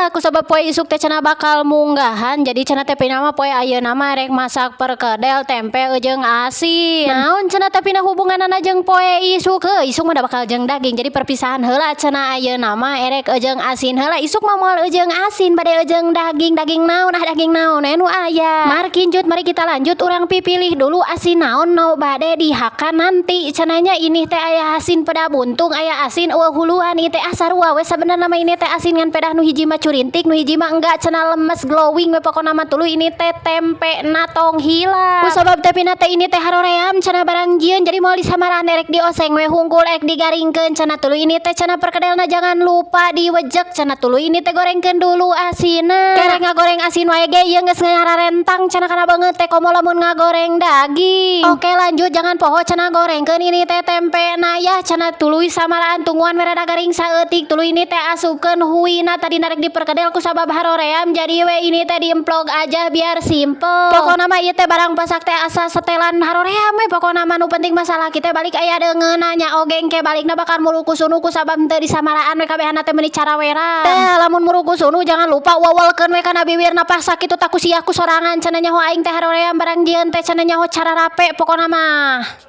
Heula kusabab poe isuk teh cenah bakal munggahan, jadi cenah teh Pina mah poe ayeuna mah rek masak perkedel tempe jeung asin. Naon cenah teh Pina hubunganana jeung poe isuk? Heuh, isuk mah da bakal jeung daging, jadi perpisahan heula cenah ayeuna mah erek jeung asin heula. Isuk mah moal jeung asin, bade jeung daging. Daging naon? Ah, daging naon nu aya. Markinjut, mari kita lanjut, urang pipilih dulu asin naon nu bade dihakan nanti cenah nya. Ini teh aya asin peda buntung, aya asin eueuh huluan. Ieu teh sarua we sabenerna mah. Ini teh asin, ngan pedah nu hiji mah curintik, nu hiji mah enggak cenah, lemes glowing we pokona mah. Tuluy ini teh tempe na tong hilap. Kusabab teh Pina teh ini teh haroream cenah barang jieun, jadi moal disamaraan, erek dioseng we hungkul, ek digaringkeun cenah. Tuluy ini teh cenah perkedelna jangan lupa diwejek cenah. Tuluy ini teh gorengkeun dulu asinna. Kerek ngagoreng asin wae ge ieu geus ngararentang cenah kana beungeut teh, komo lamun ngagoreng daging. Oke, lanjut, jangan poho cenah gorengkeun ini teh tempe na ya cenah. Tuluy samaraan, tungguan we rada garing saeutik. Tuluy ini teh asupkeun huina. Tadi narek di perkedel, kusabab haroream jadi we ini teh diemplog aja biar simple. Pokona mah ieu teh barang pasak teh asa setelan haroream we. Pokona mah nu penting masalah kita balik aya deungeunna nya oge, engke balikna bakal murukusunu kusabab teu disamaraan we kabehana teh meuni carawera teh. Lamun murukusunu jangan lupa wawalkeun we kana bibirna pasak kitu. Taku sia ku sorangan cenah, nyaho aing teh haroream barang jieun teh cenah, nyaho cara rape pokona mah.